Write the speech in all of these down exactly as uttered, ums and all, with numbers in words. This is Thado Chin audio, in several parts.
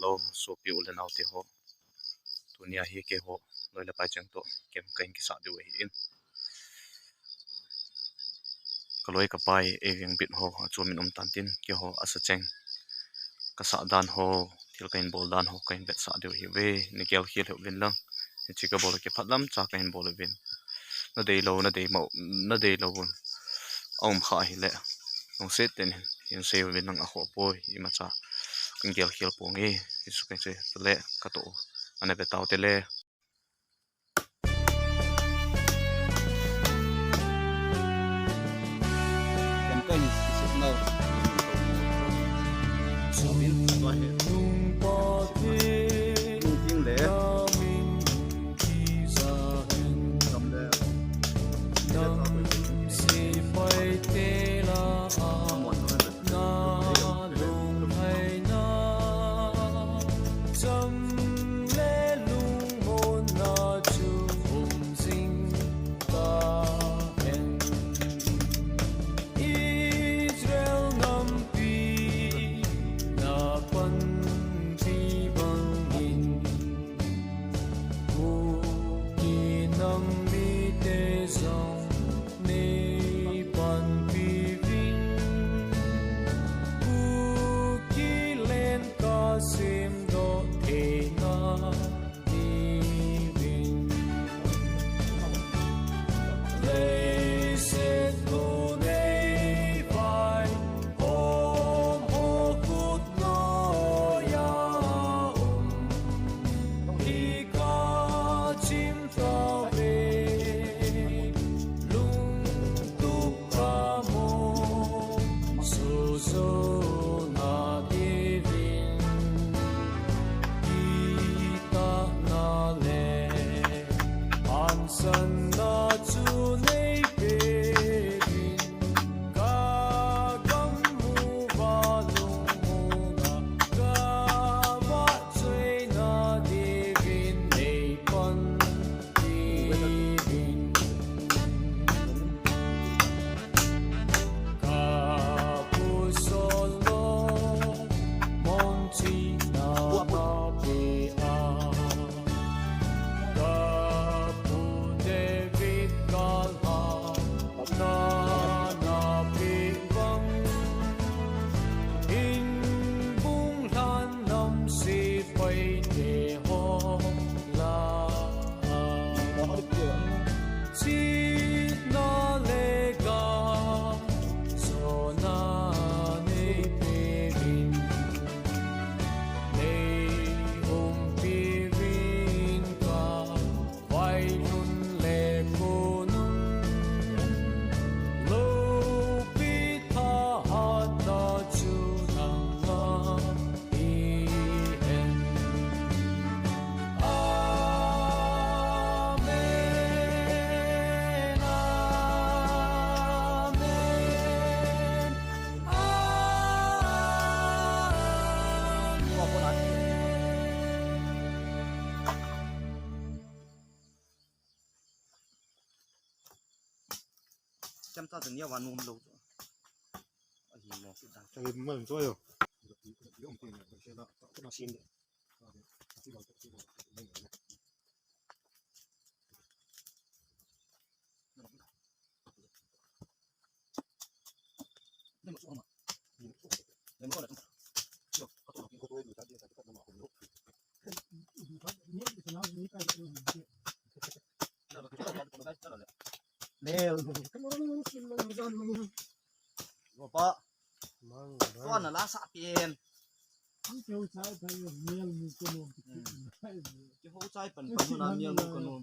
Hello, sopi u le nao te ho. Tunia hi keiho loi le pai cheng toh camp kahin kisah diu ahin. Ka loi ka pai ei veng bit ho achumin um tan tin keiho asa cheng kasah dan ho, thil kahin bol dan ho kahin vetsah diu ahiuve. Nei gelkhel hih uvin lang. Hiche kabol kiphat lam cha kahin bol uvin. Na deilou, na deimo, na deilou un aum kha ahile, lungset tah in hin sei uvin lang, akhoh poi, imacha kahin gelkhel ponge. Hichu kahin sei le katoh u. Ana ve tau te le. Israel nampi na panpi bangin, Kuki nam mite jong nei panpi uvin, Kuki len kasemdoh theina diuvin. Leiset thu nei vaihom ho khut noiya um hi kachim tauve, lungtup kamo suhsuh na diuvin. Kitahna le hansanna chu nei peuvin, kagam uva lungmonna kavahchoina diuvin nei panpi uvin. Kapu Solomon chihna napeh a, kapu David galhahna napeh bang, inbung lhan nam sepaite ho lah a, chihna le gamjona nei peuvin, nei umpi uvin, kavailhun le konun loupi thahatna chu nangma ihi hen. Amen. Amen. Amen. Cham ta tania wa nom lou. Ahi mo. Chang mo jo yo. Sim. Opa. Mang, mang. Tuan na la sa pien. Ki ho chai pan pan na mial mu ko nom.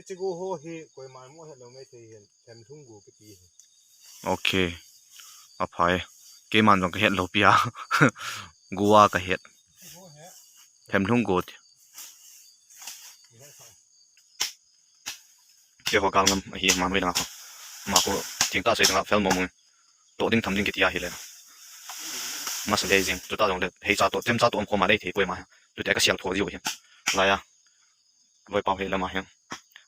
Hiche gu ho hi koiman mo het lou mai thei hin, Themlhung gu kiti hi. Okay. Aphai. Keiman jong kahet lou pia. Gu a kahet. Themlhung gu ti. Keiho kal ngam ahi, man vei langa kho. Ama kho thengtah sei tengah fel mong mong. Toh ding tham ding kiti ahile. Masa lei jing. Chuta jongle, heicha toh, chemcha toh um khom a lei thei poi ama. Chuti a kasel tho jiu hi. Laiya. Loipao hi lama hi.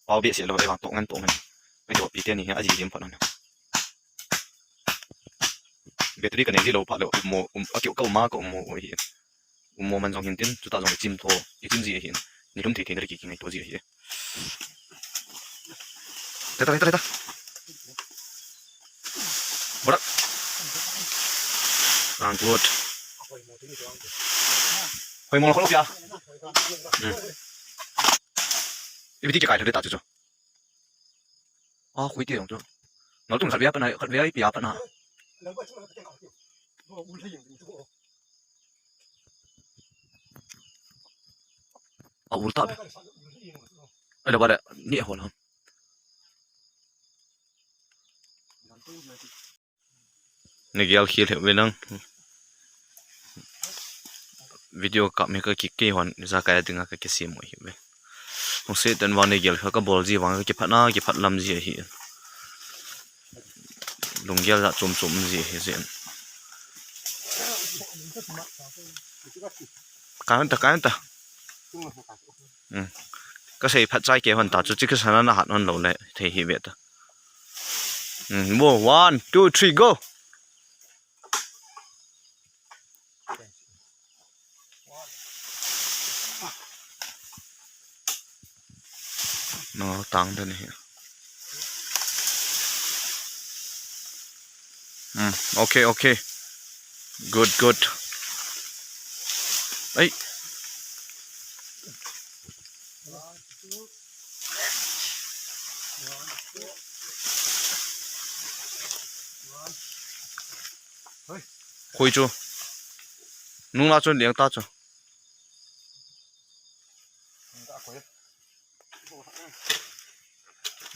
Pao behseh lou, eivang toh ngen toh ngen. Eiho pi teni hi, aji jim phat nang. Battery kanei ji lou phat lou, um mo, um, akeu ka um a ka um mo hi. Um mo man jong hin tin, chuta jong ichim tho, ichim ji ahin. Nilum thei thei na ri ki kingaito ji ahi. Teta, teta, teta. Borak. Ang good. Hoi mo kholo pia. Hmm. Ibi ti ke kai thei ta chu chu. A, khoi ti jong chu. Nal tung khat vei a pat na, khat vei a ipi a pat na. A ul ta be. Ai la ba le, ni a hol ham. Nei gel khel hih ve nang. Video kap mi ka ki kei hon, ijakai a dinga ka kisem u hi ve. Hung se ten vang nei gel kha ka bol ji vang ka kiphat na, kiphat lam ji ahi. Lunggel ja chom chom ji ahi jin. Ka hon ta, ka hon ta. Hmm. Ka sei phat chai kei hon ta chu, chi ka sana na hat hon lou le thei hi ve ta. Hmm. Wo, one, two, three, go. No, tang den hi. Hmm, okay, okay. Good, good. Ei. Khoi chu. Nung la chun liang ta chu.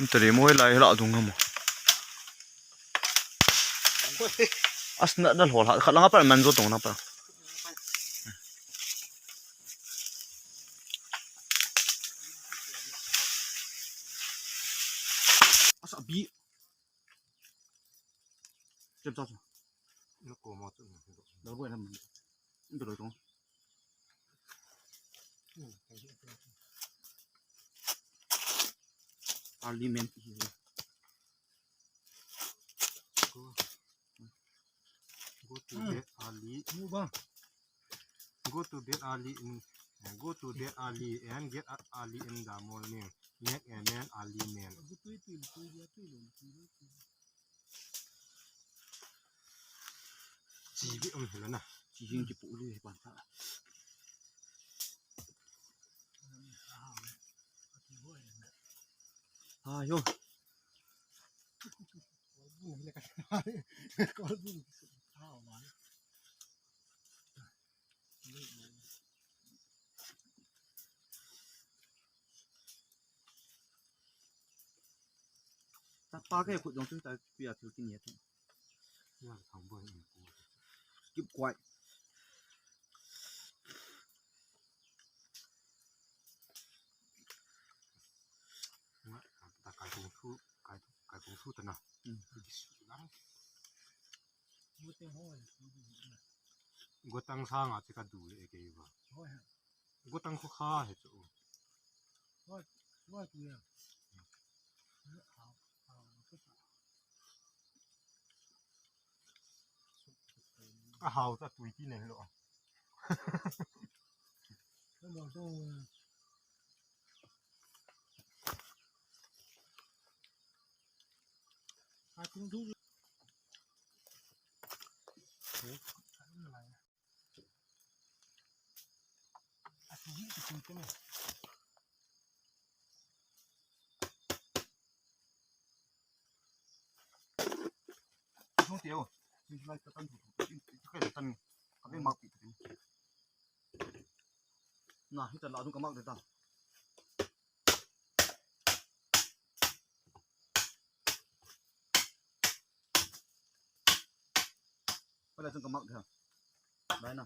Nta le mo lai la dung mo. As na, na hol ha, khat langa par man jo tong na par. Asa bi. Chem cha chu. Lo ko mo chu. Lo ko na. Nta lo tong. Early man. Go, go to the early. Go to the early in, go to the early and get up early in the morning. Make a man early man. Chi bi um hela na. Chi hing ki pu lu he pan ta. Ayo. Tapa ke khut jong chu ta pi a thil kin ye. Keep quiet. Nga, ta kai kung su, kai, kai kung su ta na. Hmm. Gotang sa nga che ka du le ke ba. Gotang khu kha he chu. Ka hau ta tui ti nen lo. Na, hita la dung ka mak de ta. Pala chung ka mak de. Lai na.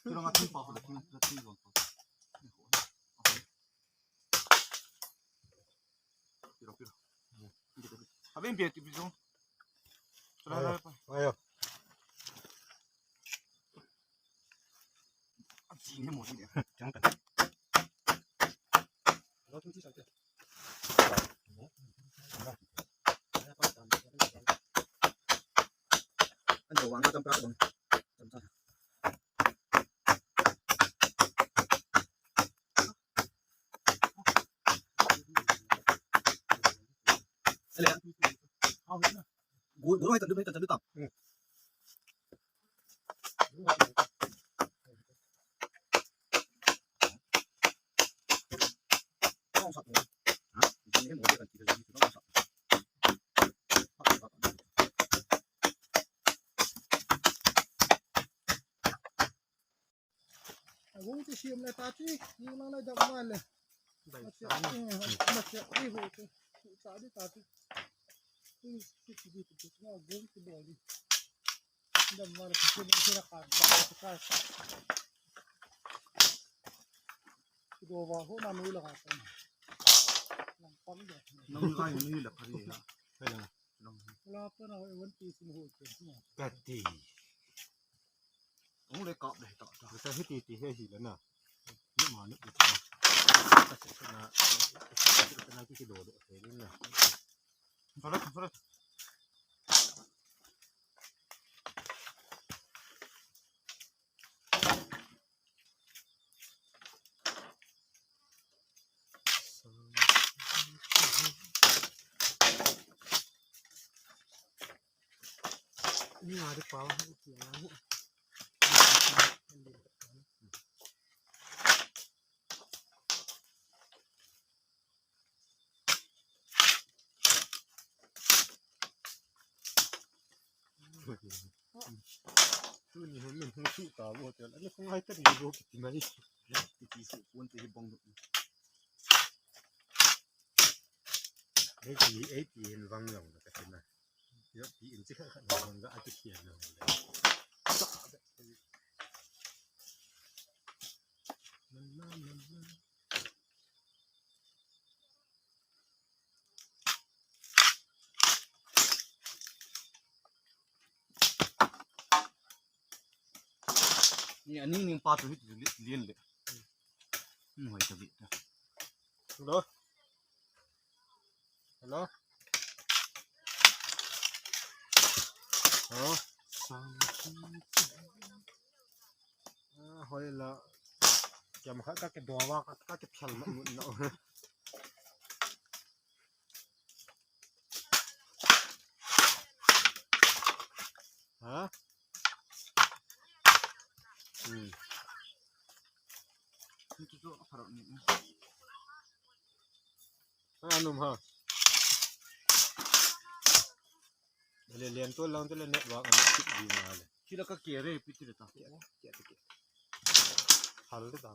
Chung nga chung pa ko chung chung chung. Piro, piro. Abin pia ti piro. Ayo, ayo. Chang ta. An to wang ka tam pra bang. Tam ta. Agong ti siam le ta ti, ni lang le dam ma le. Dai ma che, sa ni. Eh, ma che, eh, ho che. Ta di ta ti. Ti, ti, ti, ti, ti, ti, agong ti bol di. Dam ma le, ti, ti, ti, ra ka, ka, ka. Ti do va ho na noi la ka. Lang pang de. Nang ai noi la ka ri ya. Kai na. Nang. Kati. Hung le kap le ta ta. Ka hiti ti he hi le na. Ni ma ni ti. Ka se na. Ka se na ki ki do do he le na. Fara fara. Tuni hin min hung suh ta vo te, ani khong hai ta ri vo kiti mai. Kiti suh pon te hi bong. Ei ti, ei ti hin vang jong ka ti na. Yo ti in chi khat khat vang ga ati khian na. Ni ani ni pa tu hit li- lien le. Ni hoi ta bi ta. Hello. Hello. Hello. Ah, hoi la. Kiam khat ka ke do wa ka ka ke phal ma mun na. Ha? Hmm. Ni tu tu apa ni? Ha, anum ha. Le lian to lang to le network ang kit di na le. Sila ka kere piti le ta. Kere, kere, kere. Hal le ta.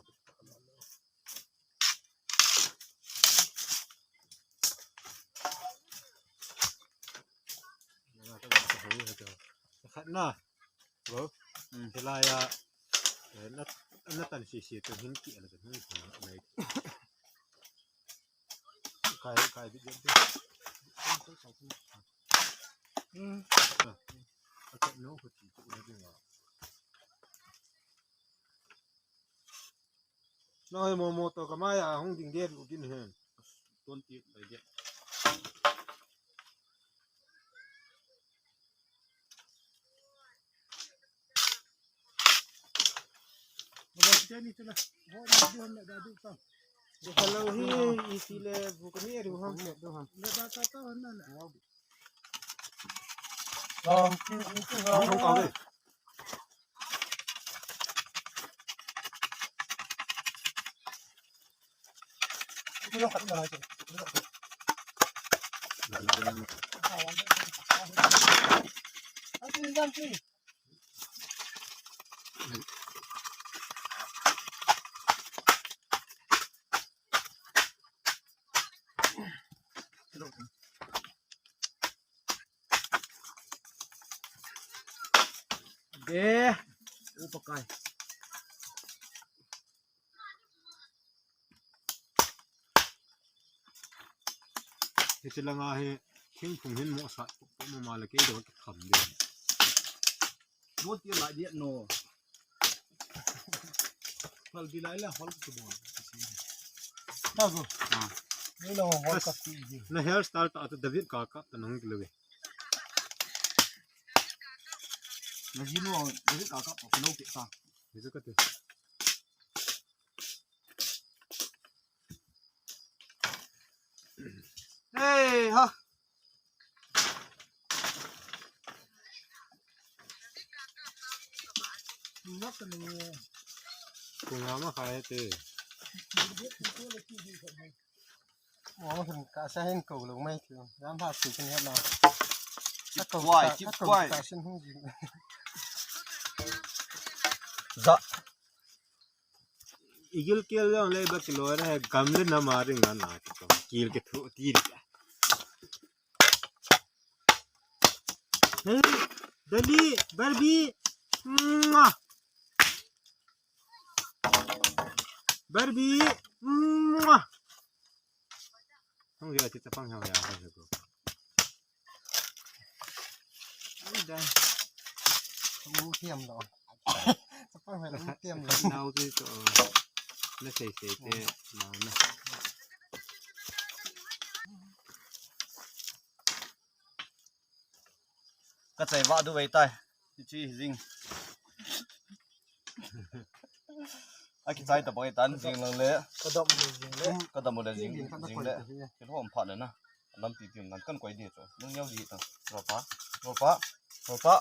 Khat na. Bro. Hmm. Sila ya. Eh, na, na tan si si to hin ki ala to hin ki ala. Kai, kai bi jam. Hmm. Aka no ko ti ko na dinga. Na hoi mo mo to ka mai a hung ding de u kin hen. Ton ti bai de. Hello hi, iti le bu kani ri ham. De, upa kai. Hiche langa hi thingphung hin mo sat mo ma le kei do ki kham de. Mo ti lai dia no. Hal di lai la hal tu mo. Ta go. Ah. Ni lo hal ka ti di. Na hairstyle ta tu David ka ka ta nang ki lo. Na ji no David ka ka ko lo ki ta. Ni ka te. Hey ha. Kung ama kaya te. Oh, ka sa hin ko lo mai tu. Yan ha su kin na. Chip wai, chip wai. Ka sin hung ji. Za. Igil kel jong le ba kilo re gamle na ma ring na na ki to. Kil ke thu ti ri. Hey, Dali, Barbie. Mwah. Barbie. Mwah. Hong ya ti ta pang ha ya ha ko. Mu tiam lo. Sapa hai mu tiam lo. Nau tu to. Na sei sei te. Nau na. Ka chai va du vei tai. Ti chi jing. A kichai ta bang tan jing lang le. Ka dam le jing le. Ka dam le jing, jing le. Kin hom pha le na. Lampi pim nan kan koi di chu. Nung neo di ta. Ro pa. Ro pa. Ro pa.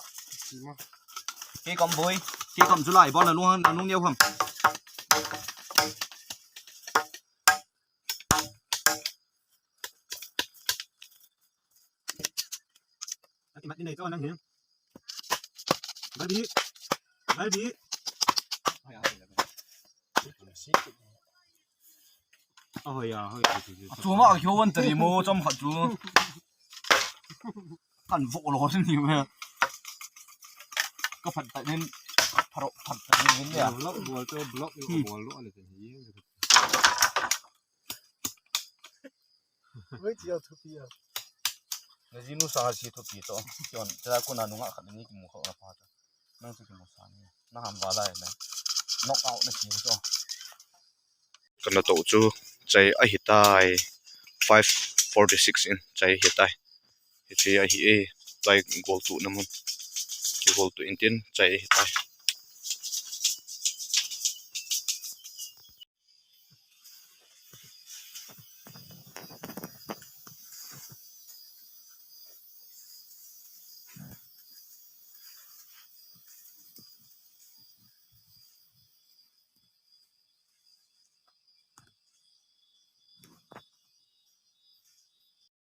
Ki kam boi. Ki kam chu lai bon na nung, na nung neo ham. Ati mat ni nei to nang hin. Barbie. Barbie. Oh ya, oh ya. Chu ma kyo wan tari mo chom khat chu. Kan vo lo ni me. Ka phat ta nin pharo phat ta nin ya. Block bol to block yo bol lo ale te hi. Oi, chi au thupi a. Na jinu sa si thupi to. Kion, tera ko na nunga khat ni kimu kha na pa to. Nang chu kimu sa ni. Na ham va lai na. Knock out na ki to. Kana to chu chai ahi tai. Five forty-six in chai ahi tai. Hiche ahi e. Chai gol tu na mun. Ki gol tu in tin chai ahi tai.